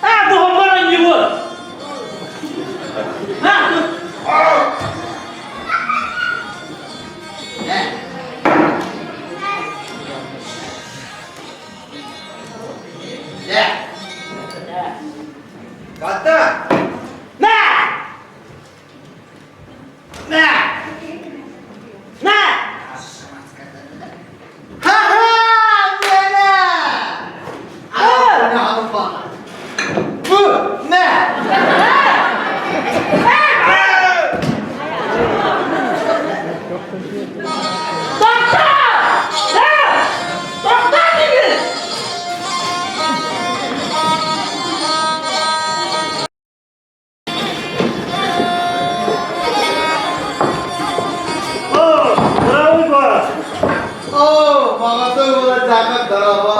А, бу него! На! Хата! На! На! На! Ха-ха! Мена! А! Бу! Мэ! Тоқта! На! Тоқта деймін! О, браво! О, маҕата була дьака дорообо!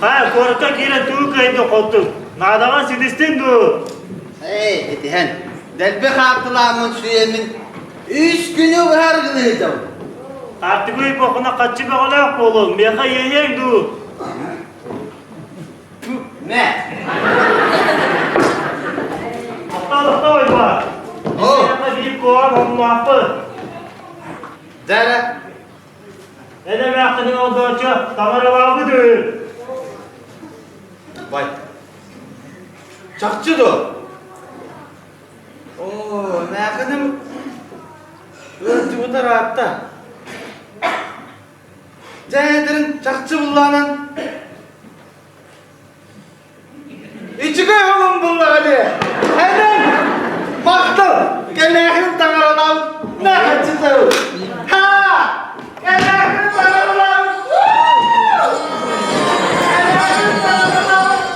Хайа, куоракка киирэн тугу кыайдыҥ хотуҥ? Наадаҕын ситистиҥ дуу? Эй, итиһэн, дэлби хаартылааммын сүүйэммин үс күнү быһар гыныытым. Артыгый бохуна хаччы бөҕөлөөх буолуоҥ, миэхэ иэйиэҥ дуу? Мэ! Тоқта, ойба! О! Миэхэ биир куорат оннуохпут. Дара! Эн эмээххинин олдоочу таҥаралаабыт үһү. Бай. Чахчы дуо? Оо, эмээххиним ыалдьыбыта ыраатта. Дьэ, этэрин чахчы буллаанан Ичигэ олун буллаҕа дии. Энэн махтал кэлээхин таҥаралаабыт нахаччытабыт. Ха! Кэлээхин таҥаралаабыт. Кэлээхин таҥаралаабыт.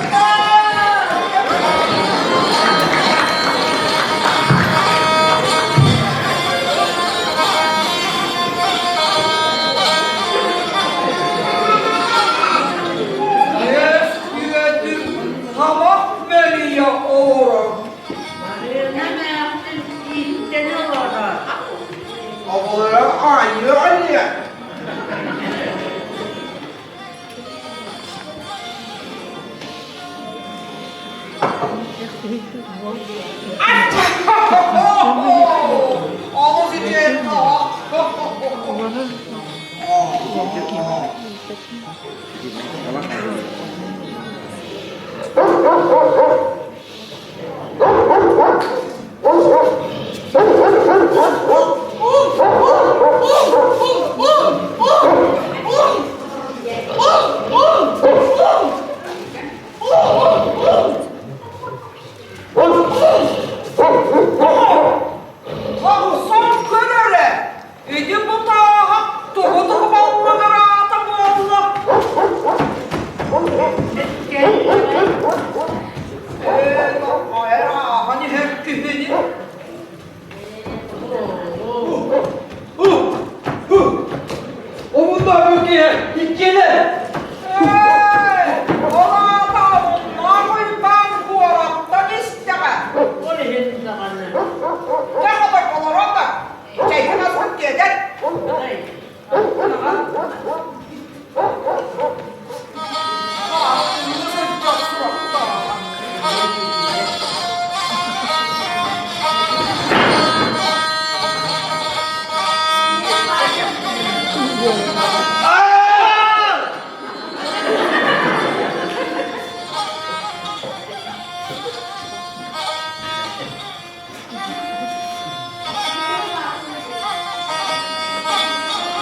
Эс үөтүм тамах мэлийэ олорор. Марина мээхтин ииттэн олорор. Оҕолоро аанньа анньа. Олус үчүгэй Оҕусон көр эрэ, ити бутааһа тугу тугу буолла? Ээ, эр ааһан иһэр киһини. Омуннаах киһи иккиэнэ. Ээ, ол аата омуннаах Уйбаан куораттан истэҕэ. Ол иһин даҕаны. Дьэ, хотор олорон да, чэйгин аспыт тиэтэр. Ай, Ааттыны сылдьар сурахтааҕа.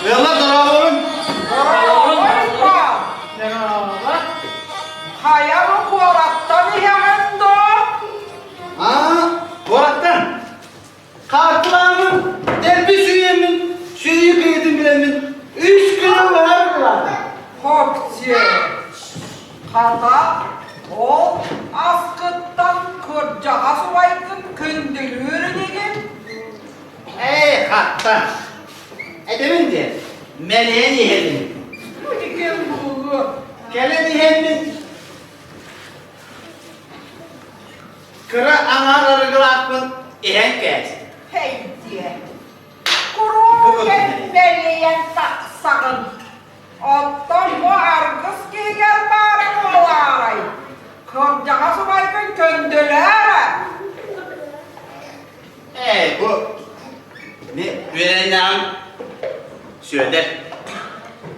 Ыаллар дорооболорун! Уйбаан, хайа бу куораттан иһэҕин дуо? Аа, куораттан. Хаартылааммын, дэлби сүүйэммин, сүүйүү кыйытын билэммин, үс күнү быһар булаатым. Хоктиэ, хата, ол аскыттан кырдьаҕас убайгын күндүлүүр инигин? Ээ, хаттан. Этэбин диэн, мэлийэн иһэбин. Ити ким буолуо? Кэлэн иһэммин, кыра аҥаар арыгылаахпын иһэн кээс. Һэй диэ. Куруук мэлийэн тахсаҕын. Оттон бу аргыс киһигэр баарыҥ. Кырдьаҕас убайгын көндөлөөрө. Ээ, бу ми үөрэннэҕим Сүөдэр.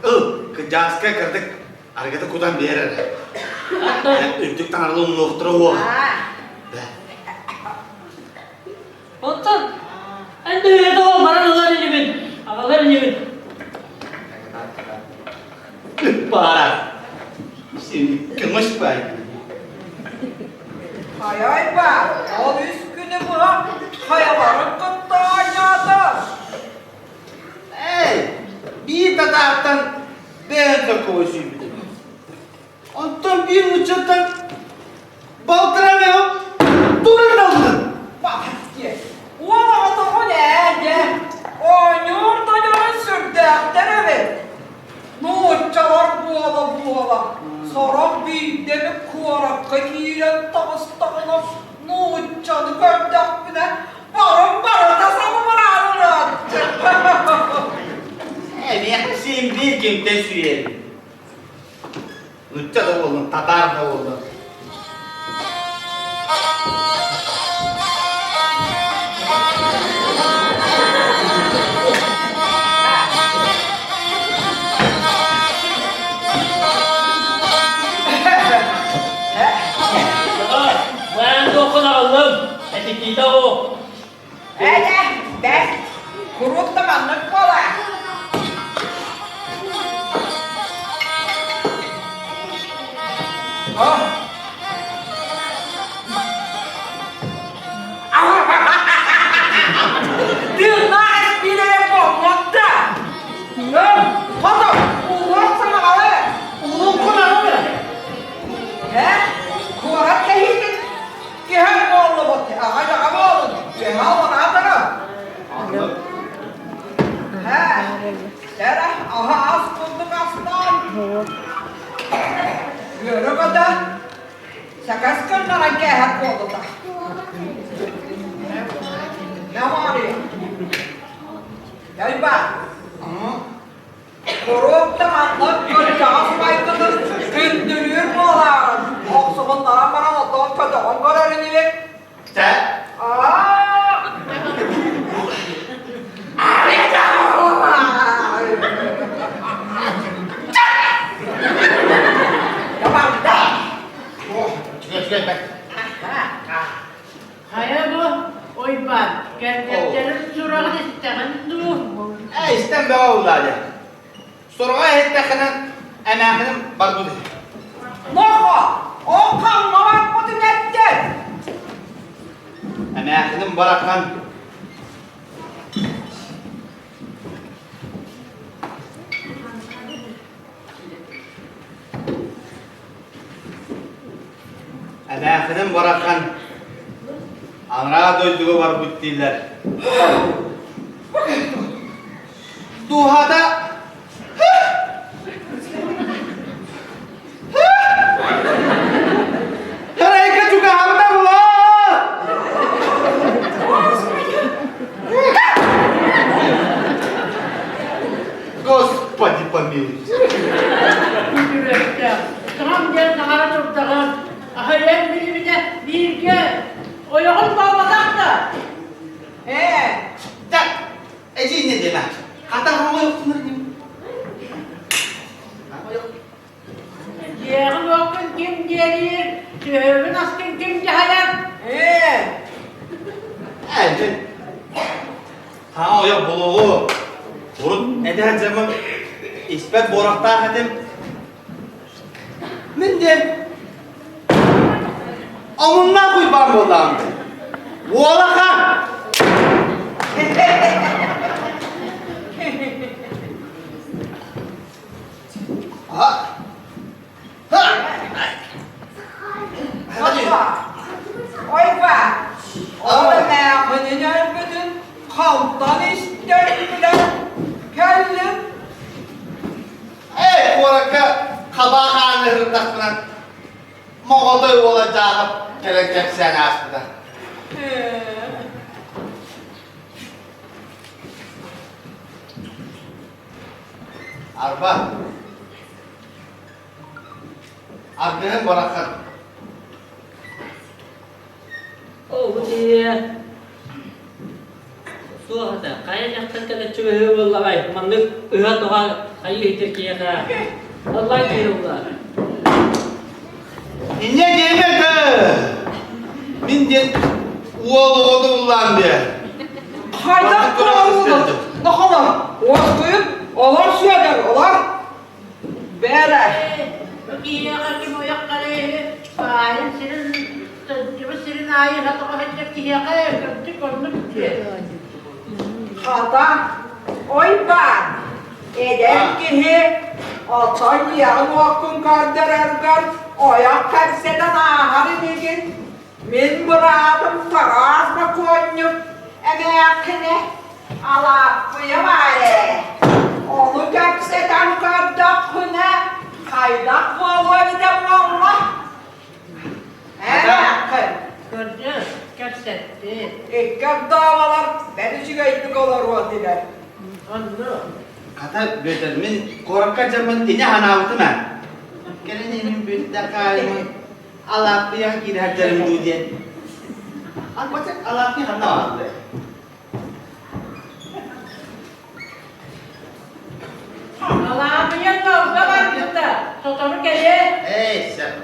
Ыл, кырдьаҕаска кырдык аргыта кутан биэр эрэ. Үрдүк таҥаралы умнуохтара уоҕа. Оттон эн да тоҕо баран ылар инибин, аҕалар инибин. Баара. Сeni көмөс бай. Хайайба, ол үс күнү быһа хайаларын кытта оонньоото. Эй, биир татаартан бэйэн сокуо сүүрбүтүм. Онтон биир нууччаттан балтараа мео туран ыллым. Бахтие, уол оҕотоҕун ээ дьэ, оонньуур дойорун сүрдээхтэр эбит. Нууччалар буола-буола, сорох биирдэми куоракка киирэн таҕыстаҕына нууччаны көрдөхпүнэ, барым барыта салыбыраан Эмиэхэ син биир кимтэн сүүйэбин. Нучча да буоллун, татаар да буоллун. Бэйэн туоххун аҕаллым, этитиитэ оҕо. Ээ, бэрт, куруук да маннык буолаа. Тыыннаах эспиилэрэ буолбатта. Хоту, уулуох саҥаҕалы. Улууккун аҕал. Ээ, куорат кэһиитин Киһи буоллубут, аҕа-дьаҕа буоллун, үөһэ олорооторо. Һэ, эрэ аһа ас курдук астаан, үөрэ-көтө, сэкэс гыннаран кээһэр буоллута. Мемория. Дайба. Куруук да маннык кырдьаҕас майгытын күндүлүүр буолаарын, охсуһуннаран баран оттон көтөҕөн көрөр инибит. Чэ. Хайа бу, Уйбаан, кэргэттэрин сураҕын истэҕин дуу? Ээ, истэн бөҕө буоллаа дьэ. Сураҕа иһиттэххинэ, эмээхиним барбыт үһү. Нохо, ол ханна барбытын эттэ? Эмээхиним барахан Эмээхсиним бараххан анараа дойдуга барбыт дииллэр. Дууһата Тарайка чугаһаабыта буолуо! Господи помилуй! Күтүрүөктээх. Таҥам диэн таҥара турдаҕын, аһыйан билиминэ бииргэ ойоҕун буолбатах да. Ээ, Так, эдьиий не диэмэ. Хата оҥойохтунар дим. Дьиэҕин уоккун ким диэлиир, сүөһүгүн аскын ким дьаһайар? Ээ, Ээ, Хаҥа ойох булуоҕу. Урут эдэр дьоммун испэт буорахтаах этим. Мин диэн омуннаах Уйбаан буоллаҕым. Уола хаан! Ойба, ол эмээхинин өлбүтүн хантан истэн билэн кэллим. Эй, куоракка хабаа хааны ыһырдахпынан моҕотой уола Дьаахап кэлэн кэпсээн ааспыта. Арба, аргыһын бараххан. Айыы Суох этэ, хайа дьахтар кэлэччи быһыы буоллаҕай, маннык ыһа-тоҕо хайыы иһитир киһиэхэ. Аллай киһи Инньэ диэмэ да! Мин диэн уол оҕону уллаан диэ. Хайдах туруоруллубут? Нохолор, уоскуйун, олор Сүөдэр, олор. Бээрэ. Киһиэхэ ким ойох кэлээһи, баайын сирин, сылдьыбыт сирин аайы ыһа-тоҕо сылдьар киһиэхэ кырдьык оннук диэ. Хата, ой баар, эдэр киһи отой ийэҕин уоккун көрдөрөргөр ойох кэпсэтэн ааһар инигин. Мин быраатым Тараас бокуонньук эмээххинэ Алааппыйа баар ээ. Ону кэпсэтэн көрдөххүнэ хайдах буолуо эбитэ буолла? Эмээххин. Көрдө, кэпсэтти. Икки ардооболор бэрт үчүгэйдик олоруо этилэр. Онно. Хата Бүөтэр, мин куоракка дьаммын ини ханаабытым ээ. Кэлин иһин бүттэ хаайымын Алааппыйаҕа киирэ дуу диэн. Албачак Алааппыйа ханна бааллар? Алааппыйа ыалга барбыта, сотору кэлиэ. Эй, сөп.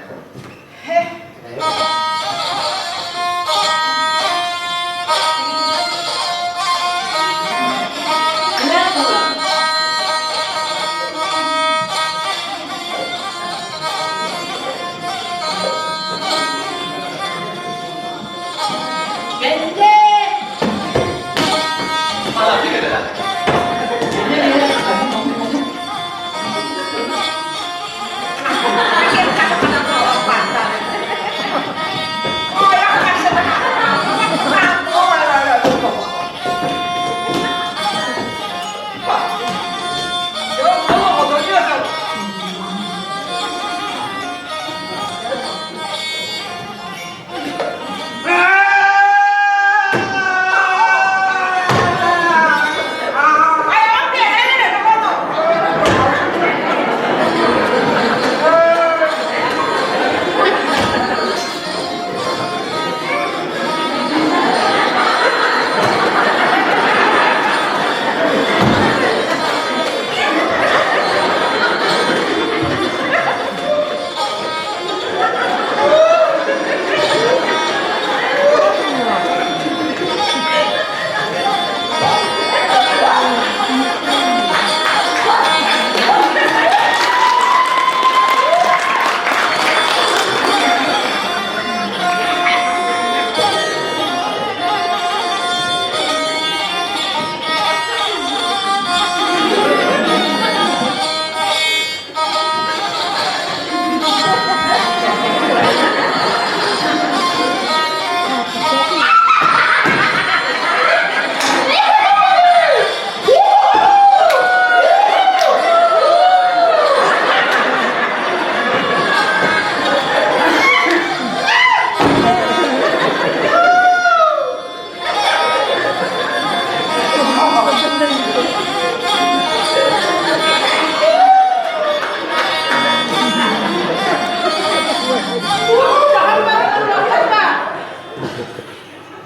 Кэллэ!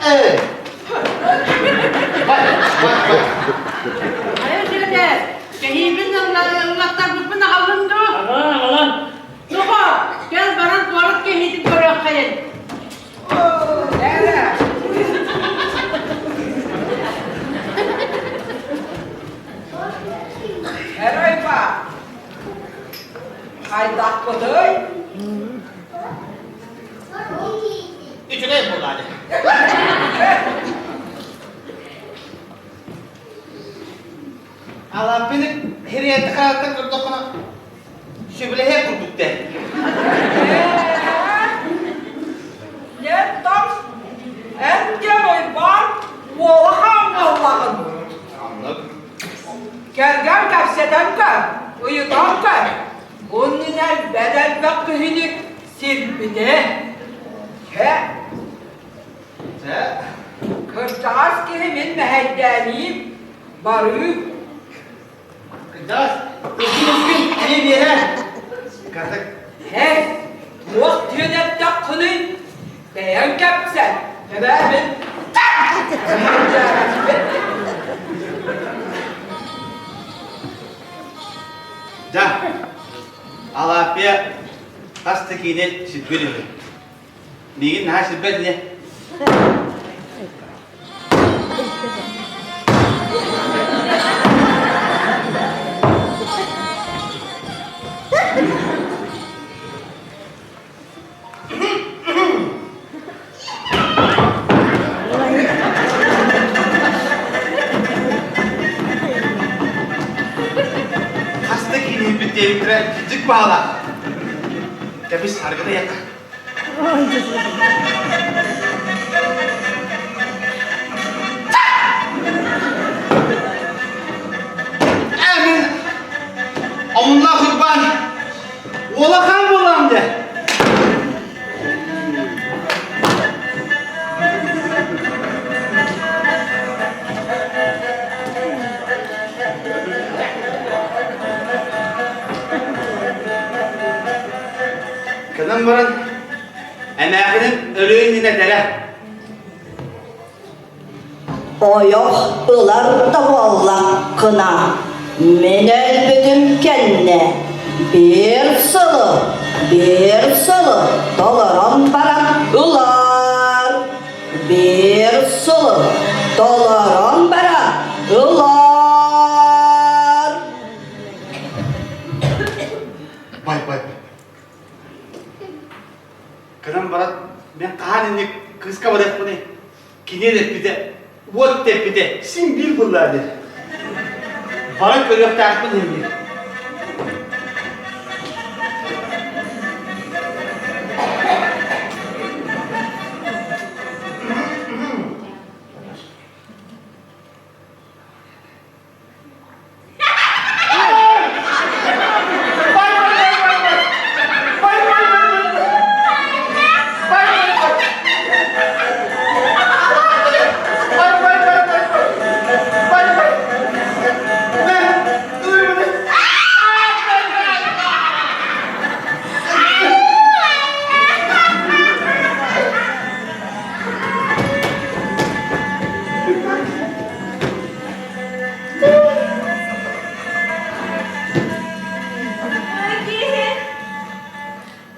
Эй! Бай, бай, бай. Хайа сирдэ, кэһиибин ыллаттарбыппын аҕаллым дуо? Аҕалан, аҕалан. Тоҕо? Кэл баран куорат кэһиитин көрүөххэйин. Эрэ. Эрэ Хайдахпытый? Үчүгэй буолаады. Алааппыны хириэти харатан көрдөххүнэ сөбүлэһиэх курдук дээ. Нет, там эн диэн ойбон уола хааллаҕын. Аннык. Кэргэн кэпсэтэн көр, ыйытан көр. Оннун элбэт элбэх киһини сирбитэ. Чэ. Чэ. Кырдьаҕас киһи мин мэһэйдээниим, барыы. Кырдьаҕас, үскүн-үскүн эмиэ биэрэ. Катык. Һэ, туох диэн эттэххиний? Бэйэҥ кэпсэт, эбээ мин. Дьэ, Алааппыйа хас да киинэ сирбит үһү. Миигин наһаа сирбэт ини. Хас да киинэбит диэбиттэрэ кырдьык баала. Кэбис аргыда ята. Ээ, мин омуннаах Уйбаан Улахан буолам дэ. Кэлэн баран эмээхинин өлүү иннинэ этэрэ. Ойох ылар да буоллаххына, мин өлбүтүм кэннэ биир сылы, биир сылы толорон баран ылар. Биир сылы толорон баран ылар. Бай, бай, бай. Кырам баран, мен хаһан инник кыыска барыахпыный? Кини эппитэ, уот тэппитэ, син биир буллаа диэн. Баран көрүөхтээхпин инник.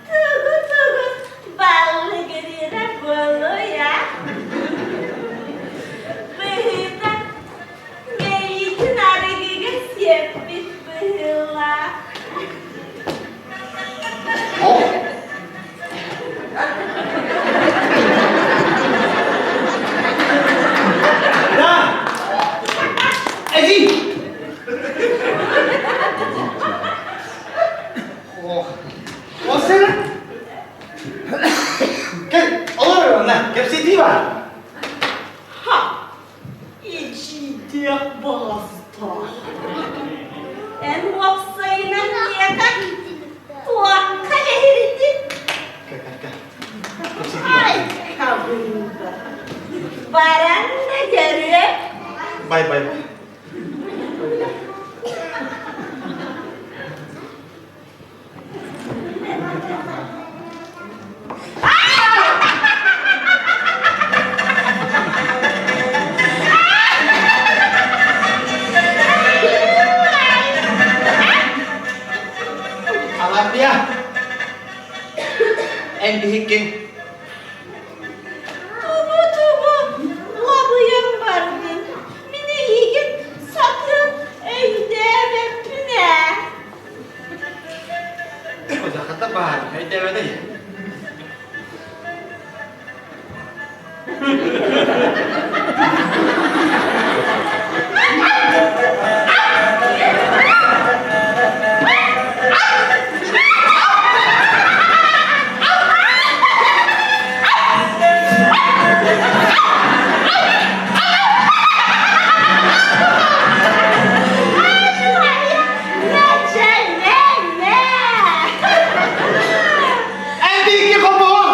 Тугу-тугу баллыгырыыра буолуо Быһыыта, мэйиитин арыгыга сиэппит быһыылаах. Да! Эдий! О, сэр! Кэл, олор онно, кэпсэтии бар. Ха! Ичиидиэх баҕастаах. Эн уопсайынан миэхэ туохха кэһирдин? Кэл, кэл, кэл. Кэпсэтии бар. Ай, хабыыба. Баран да көрүө. Бай, бай, бай. Алапия, эн биһиккин Тубу-тубу лабыйан бардын. Мин эйигин сатыан өйдөөбөппүн ээ. Хата баар, өйдөөбөтүй. Эн биһикки хомуһу!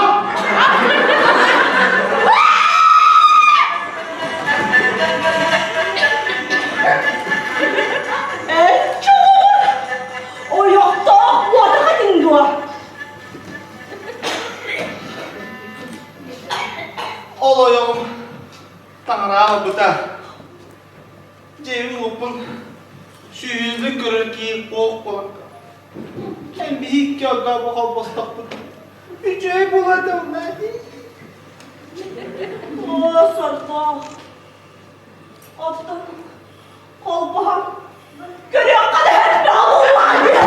Ойохтоох уотах этиҥ дуо? Ол ойоҕум. Таҥара албыта. Дьиэбин уоппун сүүһүнэн көрөр киһи суох буолан Эн биһикки ордообу холбостохпут. Үчүгэй буолуо этэ онно дии. Оо, сордоох. Оттон холбоһон көрүөххэ да элбэҕи буоллаҕа дии.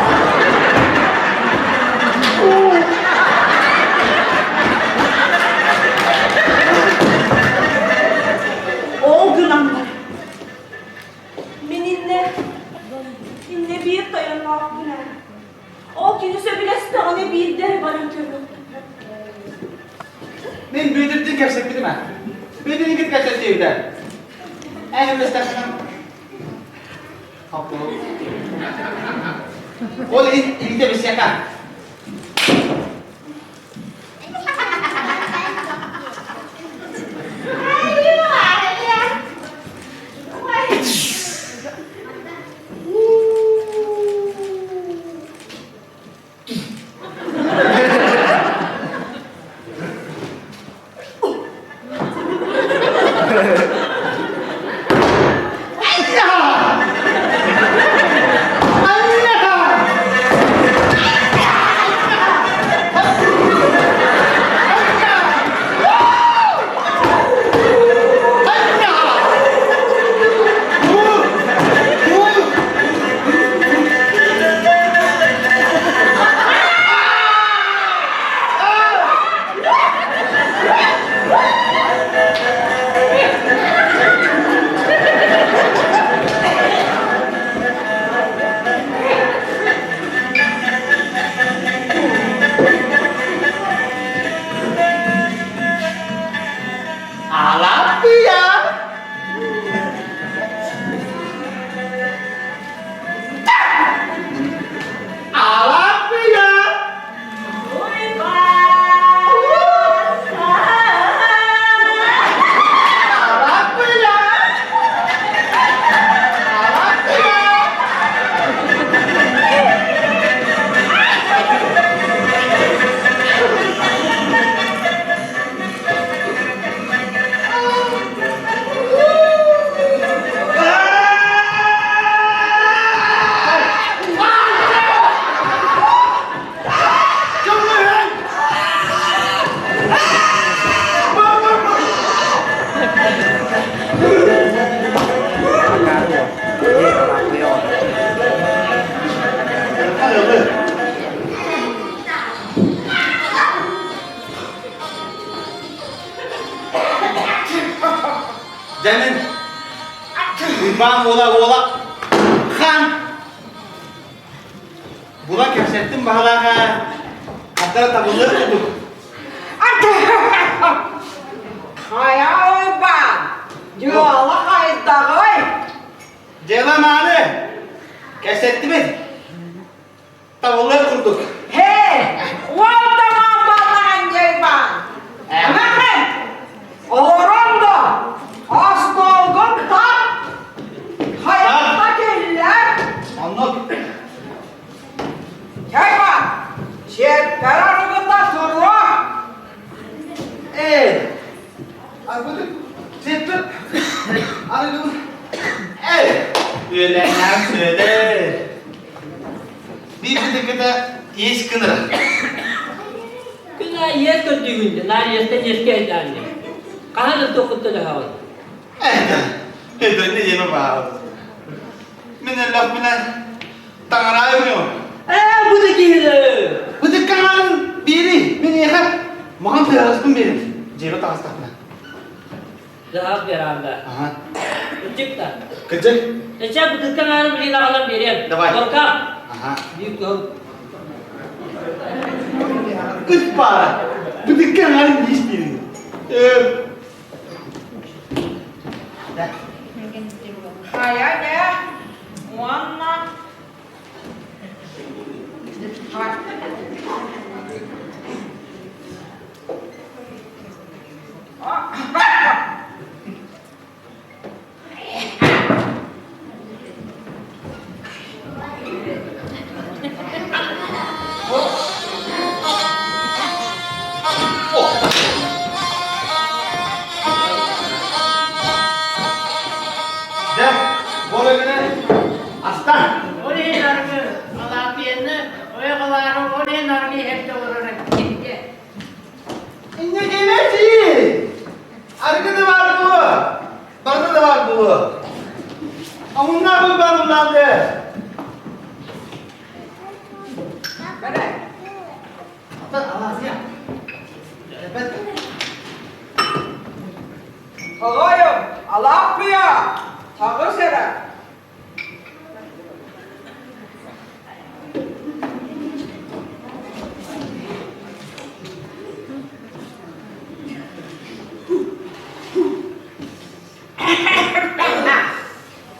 Ол гынан баран Мин иннэ, иннэ биир тойонноохпун ээ. Ол кини сөбүлэстэҕинэ биирдэ эрэ баран көрүөхпүн. Мин Бүөтүрдүүн кэпсэппитим ээ. Бүөтүрүн кытта кэпсэттиэбитэ. Эн үлэстэххинэ Ол иһин илиитэ билсиэххэ. Алаппыйа! Алаппыйа! Алаппыйа! Алаппыйа! Дьэ мин Уйбаан уола уола хан Була кэпсэттим баһылааха хата табыллар курдук. Хайа Уйбаан, дьыала хайдаҕый? Дьыала мааны, кэпсэттибит. Табыллар курдук. Һээ, уол тамаан баллаҕан Уйбаан. Эмэхин, олорон да, остуолгун тап, хайахха киллэр. Оннук. Чайма, сиэппэр арыгыта туруо. Эй, арбытык, сиэппэр арыгыбын. Эй, үөлээннээх Сүөдэр. Биир бытыкыта иэс гынара. Күн аайы иэс көрдүүгүн дии, наар иэстэн иэскэ айдаан дии. Хаһан да туоххуттан өһөҕүн? Это, это не диэмэ баҕабыт. Мин өллөхпүнэ таҥара өлүөм. Ээ, бу да киһилэр! Бытыккаҥаан биэри, мин эйиэхэ маҕан тыараспын биэрим. Дьиэбэ таҕыстахпына. Дьаһаах биэрэҕин да. Ага. Кырдьык да. Кырдьык. Эчэ бытыккаҥ аарын билигин аҕалан биэриэм. Давай. Горка. Ага. Биир кыһыл. Кыт паара. Бытыккаҥ аарын биис биэрин. Хайа дьэ, уонна Астан. Ол иһин арыгы Алааппыйаны ойох ылаары ол иһин арыгы иһэрдэ олорор эбит. Инньэ диэбэти! Арыгы да баар буолуо, барыта да баар буолуо. Омуннаах Уйбаан умнаанды. Бэрэ. Ата Алааппыйа. Эбэт. Тоҕойум, Алааппыйа, таҕыс эрэ.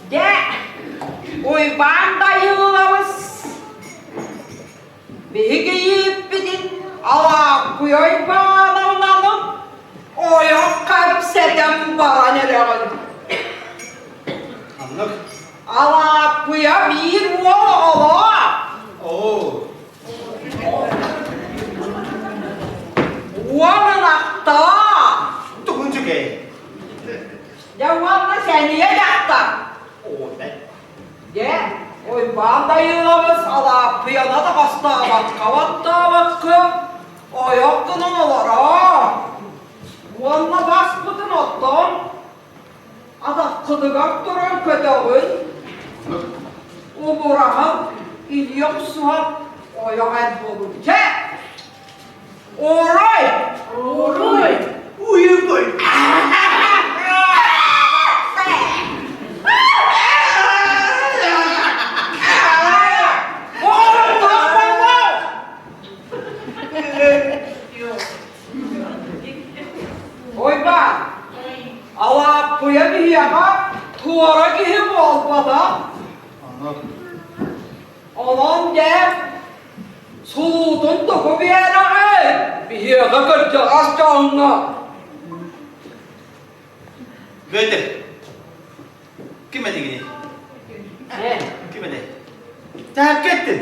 Дьэ, Уйбаан Дайыылабыс биһиги ииппитин Алааппыйа Уйбаанабынаны ойох кэпсэтэн баран эрэҕин. Ханнык? Алааппыйа биир уол оҕолоох. Оо. Уол ынахтаах. Тугун чүкэй? Дьэ уонна сэниэ дьахтар. Оо, бэт. Дьэ, Уйбаан Дайыылабыс Алааппыйаны да хостообокко баттаабакка ойох гынан олорор. Уонна баспытын оттон Атаххытыгар туран көтөҕүн, убураһан, илии охсуһан ойох эр буолуҥ. Чэ, Орой! Орой! Уйугуй! Ойбаан, Алааппыйа биһиэхэ туора киһи буолбатах. Онон дьэ, сулуутун тугу биэрэҕин? Биһиэхэ кырдьаҕас дьоҥҥо. Бүөтүр, ким этигиний? Ким этэй? Тэһэккэ эттин.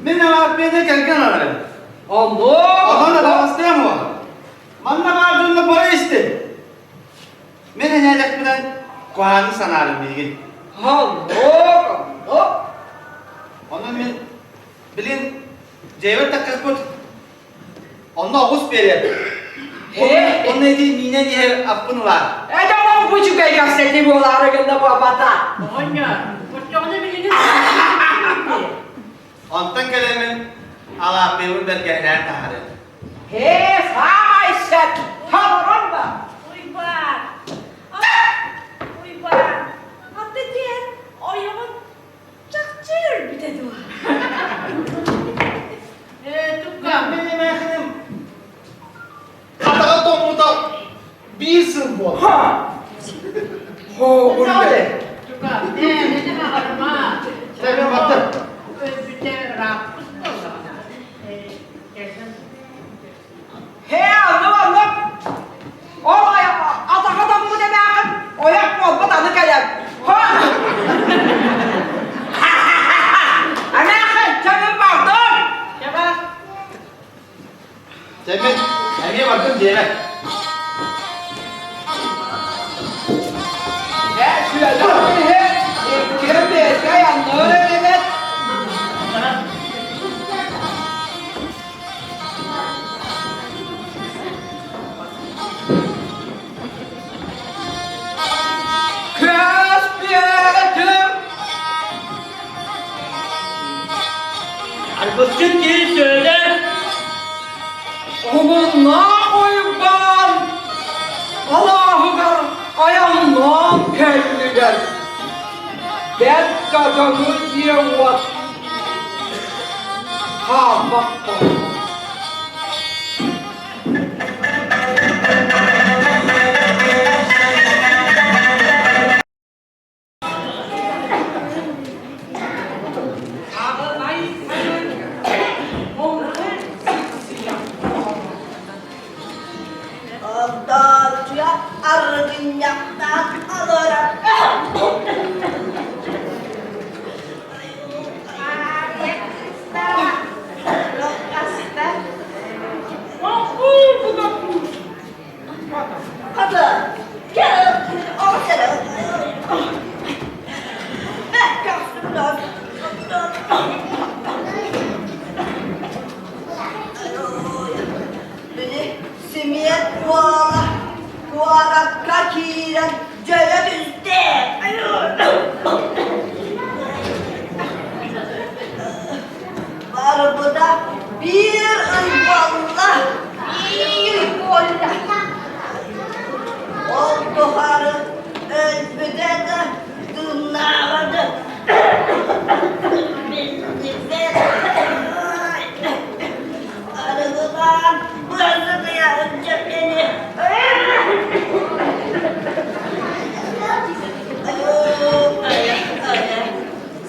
Мин Алааппыйаны кэргэн аларым. Онно! Онон атаҕастыам уо. Манна баар дьонно бары истин. Мин энээлэхпинэн куһааны санаарым миигин. Онно! Онно! Онон мин билин дьиэбэр таккаспыт Онно оҕус биэрэр. Онно ити миинэн иһэр аппын ылаар. Это ол бу үчүгэй кэпсэтии буолаары гынна буолбата. Оҕонньор, оччоҕуна билигин Онтон кэлэммин Алааппыйабын бэргэһэлээн таһаарыам. Ээ, саамай сөп. Толорон ба. Уйбаан, Уйбаан, аты диэн ойоҕун чахчы өлбүтэ дуо? Ээ, тукка. Мин эмээхиним атаҕа тоҥмута биир сыл буолла. Ха! Хоогурбе. Тука, ээ, мени хаҕарыма. Тэбин баттым. Өлбүтэ ырааппыт буоллаҕына. Ээ, кэлсэн Һээ, оннук оннук. Ол атаҕа тоҥмут эмээхин ойох буолбут аны кэлэн. Ха! Эмээхин, чэбин бардым. Чаба. Чэбин, эмиэ бардым диэмэ. Ээ, сүөдэр киһи иккиэн бииргэ айанныыр этибит. Көс биэтим! Арбыкчыт киһи сөйлөр. Омуннаах Уйбаан алааһыгар айаннаан кэллилэр. Бэрт дьадаҥы дьиэ-уот хаалбат буолла. Аҕынай сайын муҥхун сиксийэн Огдооччуйа арыгынньахтаан олорор. киирэн дьөлө түстэ. Барбыта биир ый буолла. Биир ый буолла. Ол тухары өлбүтэ да, тыыннааҕа да биллибэт. Арыгылаан бырсытыйа сылдьар ини.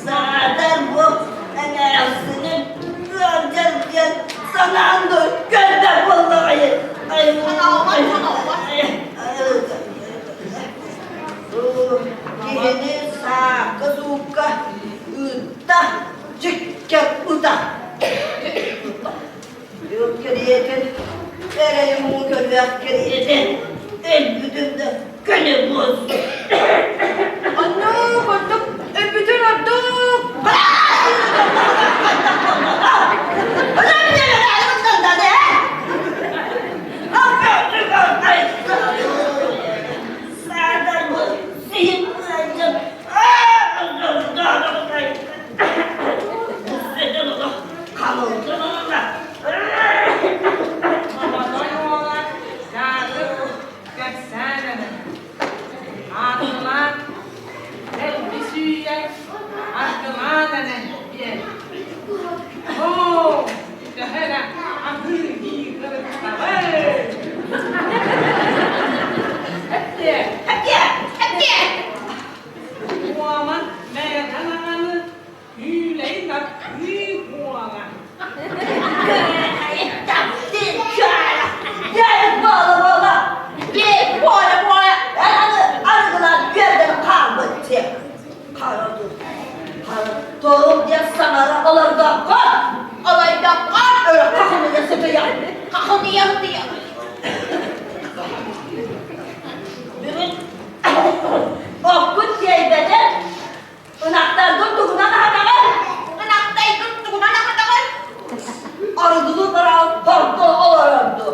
Саатар бу эмээхсинин ыалдьар диэн санаан да көрбөт буоллаҕай. Киһини саакка-суукка ыытта, дьиккэ ыта. Бүк кэриэтин, эрэйим көрүөх кэриэтин, өлбүтүм да көнө буолсу. Оннук, оннук, өлбүтүн ордук. Молодой уола Дьаакып кэпсээн эрэ. Аатылаан, дэлби сүүйэн, аргылаан эрэ диэн. Оо, төһө эрэ аһыы дии сырыттаҕай! Эттиэ! Эттиэ! Эттиэ! Уолан бэйэтэ даҕаны Күүлэй таптыы буола. Буола-буола! Буола-буола! Арыгылаан үөрдэн хаалбыт дьиэ. Хара Тоҕум диэн саҥара олордоххо, Олордоххо өрө хахыныйа сытыйа. Хахыныйа сытыйа. Бүгүн оккут тиэйбэтэ Ынахтаргын тугунан аһатаҕын? Ынахтайгын тугунан аһатаҕын? Арыгылы бараан хордо олорорду.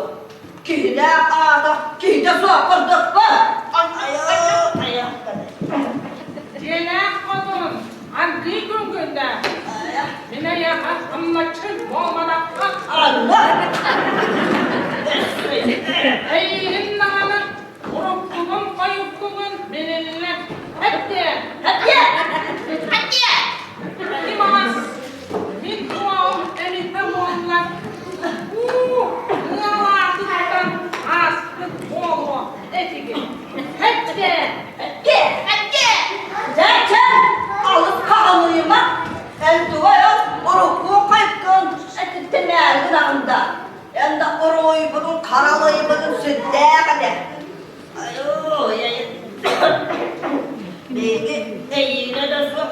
Киһилээх аата киһитэ суох курдукпун. Дьиэлээх хотун аргыый күҥкүндэ. Мин эйиэхэ хамначчын буолбатахха. Анна! Эйигин даҕаны Уруккугун хойуккугун билиллэ. Эттиэ! Эттиэ! Эттиэ! Димас, мин уол эмитэ буолла. Уу, ыалаатыттан ааспыт буолуо этигин. Эттиэ! Эттиэ! Эттиэ! Дьэ, чэ, алыс хаҕылыйыма. Эн тугай ол урукку хайкын этиттэнээргин аҕында. Эн да оруойбутун, харалайбытын сүрдээх этэ. Айуу, Биһиги эйиинэ да суох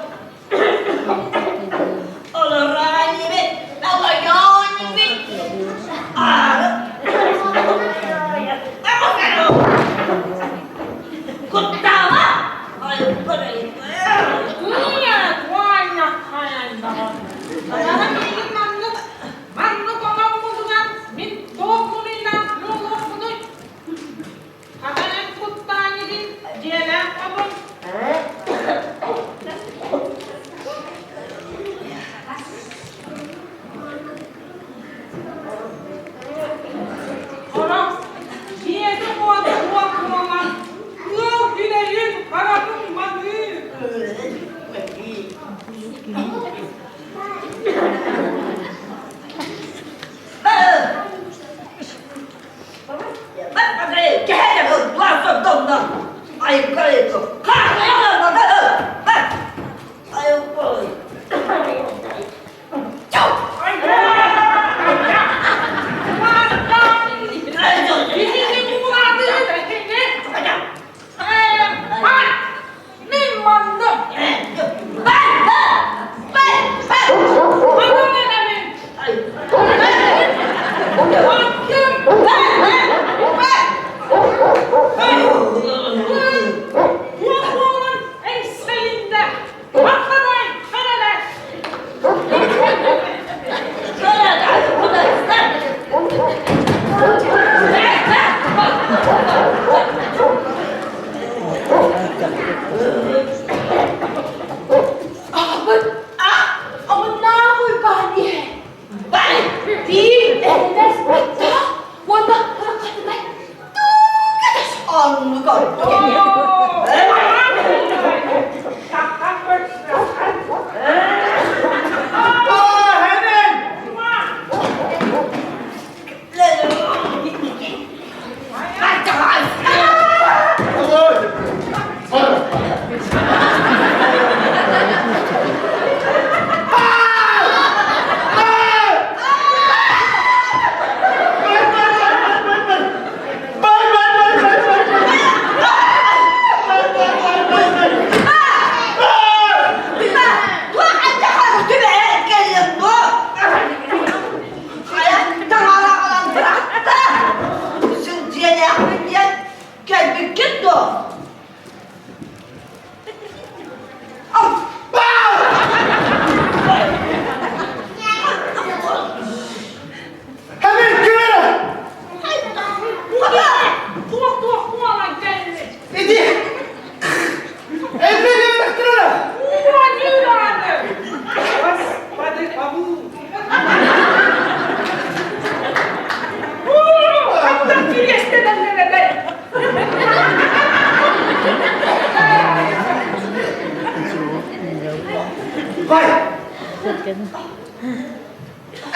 олорон ибит, Олорон ибит. Аары Куттаама! Туйа, туайна хайан Ана миигин маннык Маннык оҥоммутунан мин туох мунуйнаах буолуохпунуй? Хаһан эн куттаан иһин дьиэлээх хобун?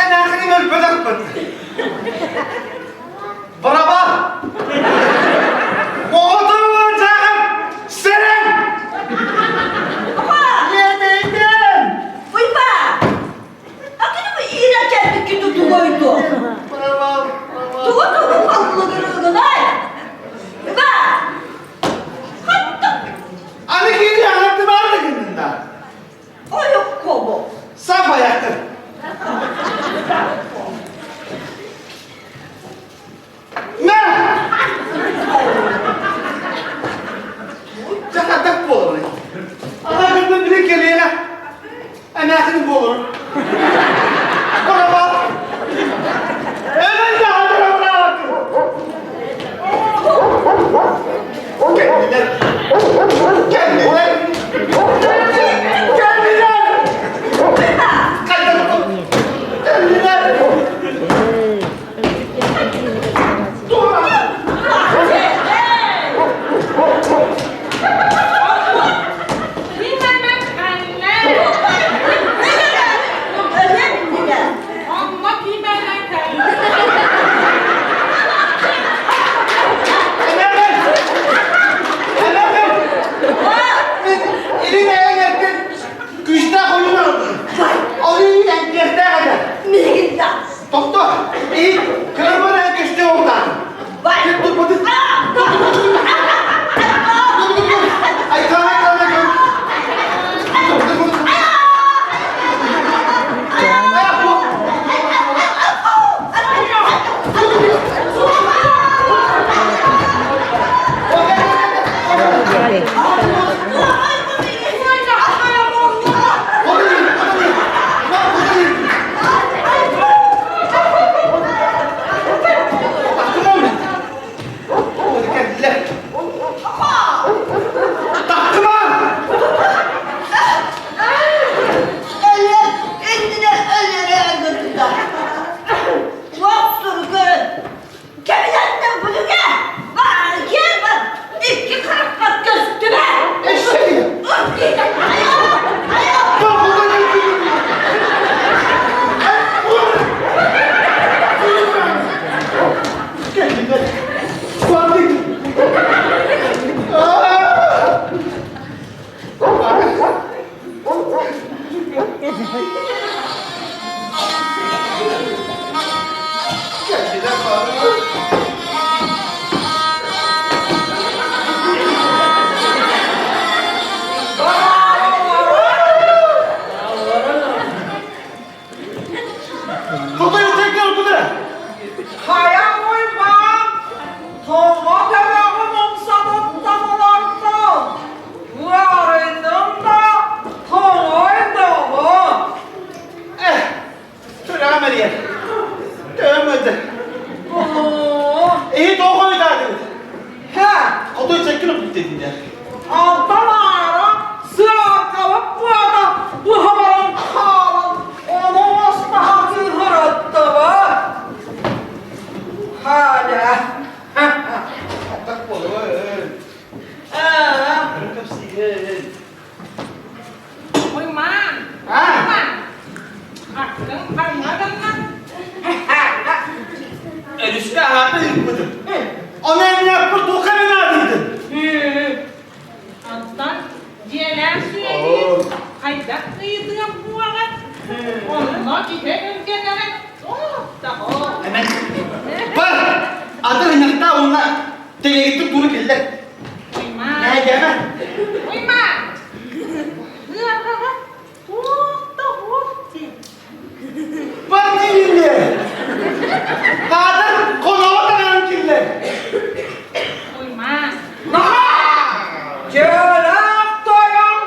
Эмээхсиним өлбөтөхпүт. Барабар! Оҕотун дьааҕым сэрэн! Иэдэйдин! Уйба! Акыны бу иирэ кэлбикки тутугойду. Барабар, барабар. Тугу тугу халлыгырыгынай? Уйба! Хатта! Аны кири аһатты барды гыннында. Ойуккобу. Сап аяктыр. На! Чакатак буолар. Ана кырдын били келиэҕэ. Эмээхин буолар. Барабар. Өлөн да хадырабыраак. Кэллилэр. Кэллилэр. Кэллилэр. Кэллилэр. Күүстээх ойуун Ойуун эҥкиэхтээх этэ. Тохто! Иһит кырбан эн көстө оҕутаатын. Тур тур тур. Ай кана кана кана. Тур тур тур. Хайа Уйбаан, тоҕо төбөҕүн умсатыттан олордуҥ? Ыарыйдыҥ да, тоҥойдоҕун. Э, сүрэҕим эрийэр. Төһөм ыалдьар. Оо, Иһит оҕо ыытаатыгыт. һэ, Хотуй чэккин оппут диэтиннэр. алтан аара сыаркабыт быата быһа баран хаалан, ону оҥостаһа кыыһырыттыбыт. Халя. Так буолуо. Ээ, Кэпсиигин. Уймаан! А? Уймаан! Аттың ханна гынна? Өрүскэ аһаата ыыппытым. Ону эмиэ туохха эмэ наадыйдын? Оттон дьиэлээх сүөһү хайдах ыйытыам буоҕа? Онно киһи өлгөнөрө туох да Эмэн. Бар! Аты ынахтаа уонна тэлэгиттик тура киллэр. Уймаан! Нээдьэмэ. Уймаан! Ыарҕаҕа туох да суох дии. Бар дииллэр. Аатын хоноҕо таҥаран киллэр. Уймаан! Дьиэлээх тойон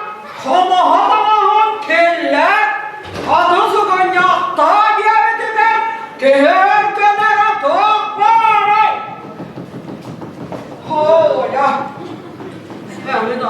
хомоһо таҥаһын киллэр, аты сыгынньахтаа диэбитигэр киһи өргөнөрө туох баарай? Оля, Эвлин.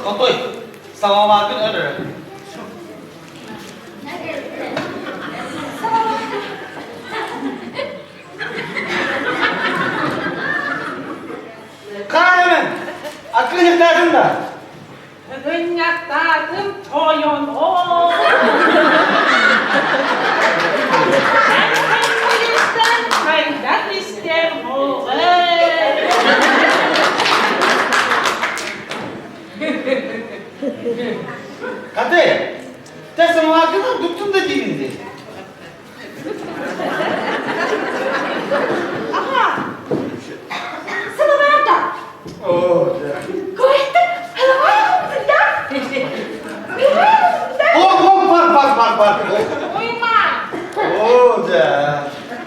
Хотой, самоваргын өрөр. Карамен, аккыньыктаатын да. Ынньахтаатым тойон оо. Эн хайдах истэр буолай? Каты, те самоваргын туттун да диибин Аха. Самоварда. О, да. Говорит, да? О, о, бар, бар, бар, бар. Уйма! О, да.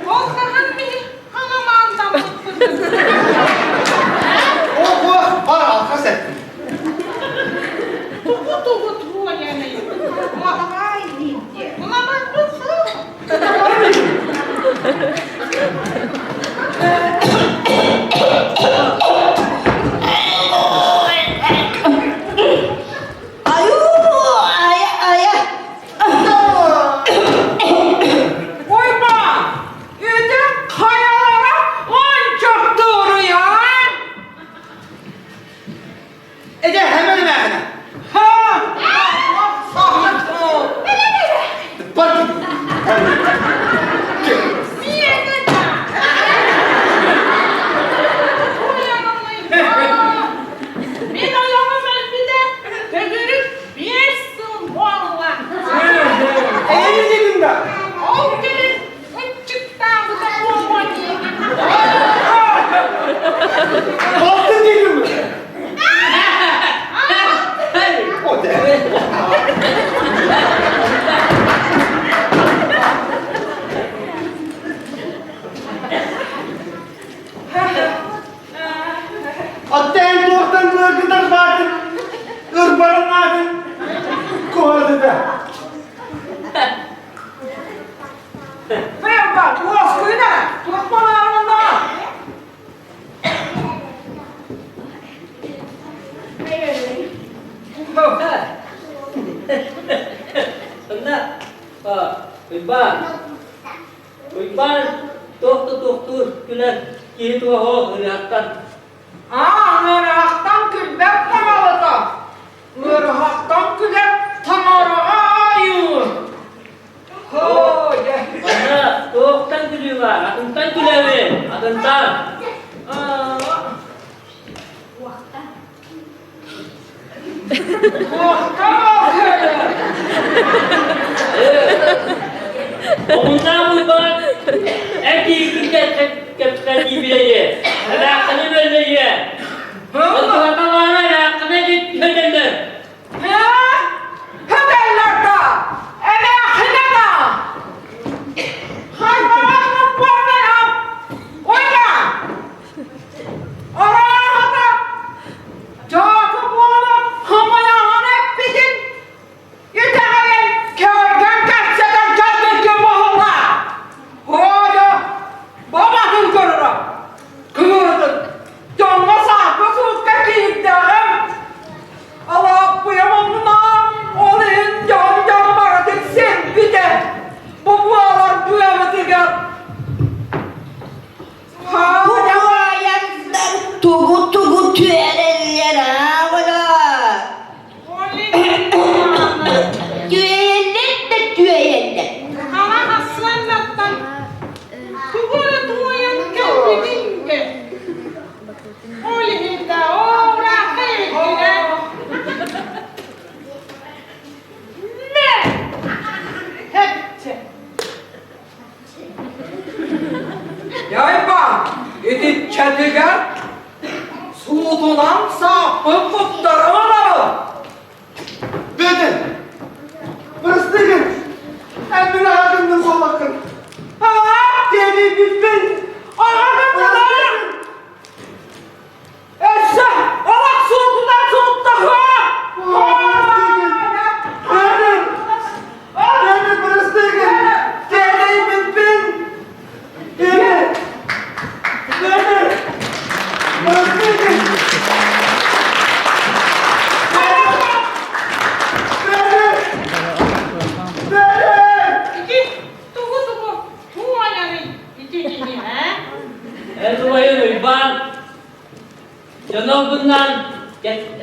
Ол хаһан мин хаҥамаантан туппутун. О, о, бар, алхас эттим. Тугу-тугу туойаный. Давай, Лидия. Мама, Аю, ая, ая. Уйбаан, ити хайалара ончохтууруйан? Эдэ, hemen hemen. Ха, сахату. Бар. Мин ойоҕум өлбүтэ төгүрүк 5 сыл буолла. Эйи дедим да. Ол кэлин ынчыктаабыта буолуо дии. Altın dedim mi? О, да. Аттен туохтан ыаргытар баатын, ырбарын аатын, куһадыта. Уйбаан, уоскуйна, туох буолаарына? Онно Уйбаан, Уйбаан туох да туохтуур күлэр киһи туоһо ыарахтан. Аа, ыарахтан күлбэт таҥалата. Ыарахтан күлэр таҥараҕа айыы. Хоо, дьэ. Онно туохтан күлүү баар, атынтан күлэбин, атынтан. Аа. Туохтан күлэр? Омуннаах Уйбаан эр киһи кэпсэтии билэйэ, элээххини бэллэйэ. Оттуһата баара элээххинэ дит көтөллөр. Һээ? Көтөллөр да, эмээххинэ да. Хайбаҕа буоллаҕа. Уйбаан! Арааһата дьаакы буолан хамайаҕын эппитин итэҕэйэн кэргэн кэпсэтэн кэлбиккин буолла. Оойо, бабатын көрөрө. Кыырдын, дьоҥҥо саакка суукка киирдэҕэ.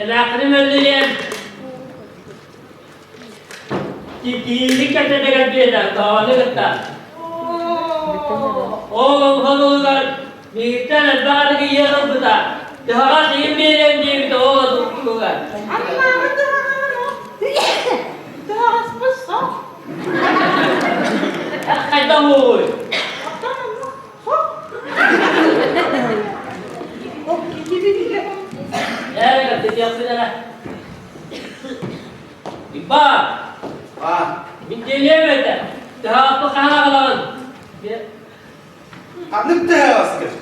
Эмээххиним өллүриэн Киирик кэтэтигэр биэрдэ, тоҕону кытта. Ол олохолугар миигиттэн элбэх арыгы иһэн ылбыта. Тыһаҕас иһин биэриэм диэбитэ ол одуктугар. Аннааҕы тыһаҕаһын ол. Тыһаҕаспыт суох. Хайдах уой? Оттон оннук суох. Ол кини билэр. Ээ, кэпсэтиэхпин эрэ. Ибаа! А, Мин дьиэлиэм этэ. Тыһаҕаспын хаһан аҕалаҕын? ханнык тыһаҕаскын?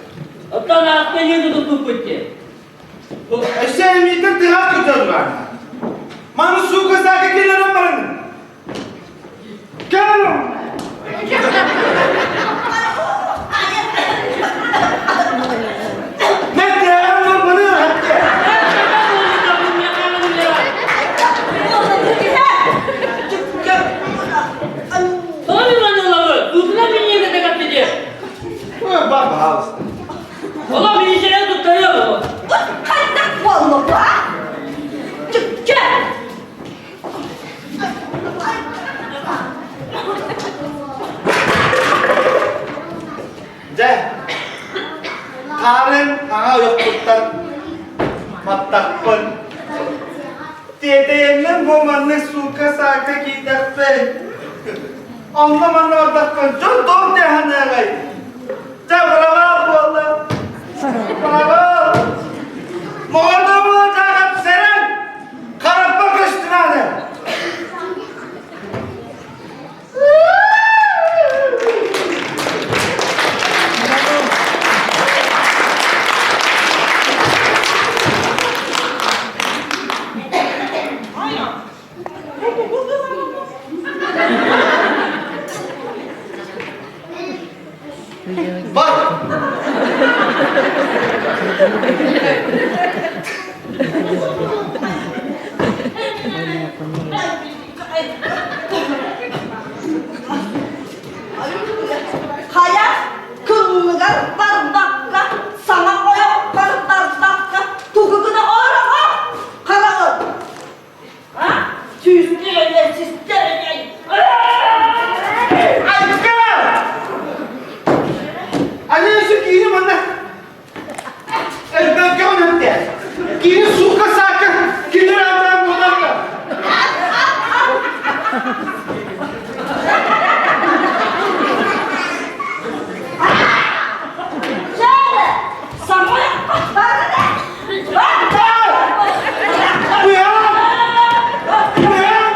Оттон ааспы иһин тутуппуппут дии. Өссө эмиитин тыһаҕас көтөн баар. Маны суука саака киллэрэн баран. Кэл! Ne тыһаҕас маны? Тоҕо манылабы? Тутуна миниэгэ дагаппиде. Бар, пожалуйста. Ола миниисэрэ туттарыа Хайдах буолла бу, а? Чүккэ! Дьэ, хаарын хаҥа ойохпуттан маттахпын. Тиэтэйэммин бу маннык суукка-саакка киирдэхпин. Онно-манна бардахпын дьон тоҕо тэһэниэҕэй? Дьэ, бырабаал буолла. Бырабаал. Моҕордо буолачааҕым сэрэн! Хараппа көстүмэни! Бар! Хайа кыллыгар барбакка, саҥа ойоххор барбакка тугу гына олороҕо? Хараҕын! А? Сүүстэрэ, систэрэ! Айка! Аны киини манна Элбэккэ онон Кини сука сака кини аатан буоларга. Чээрэ! Саҥа ойоххор барда! Уйан! Уйан!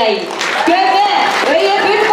Дьокуускай. Көмө, өйөбүл.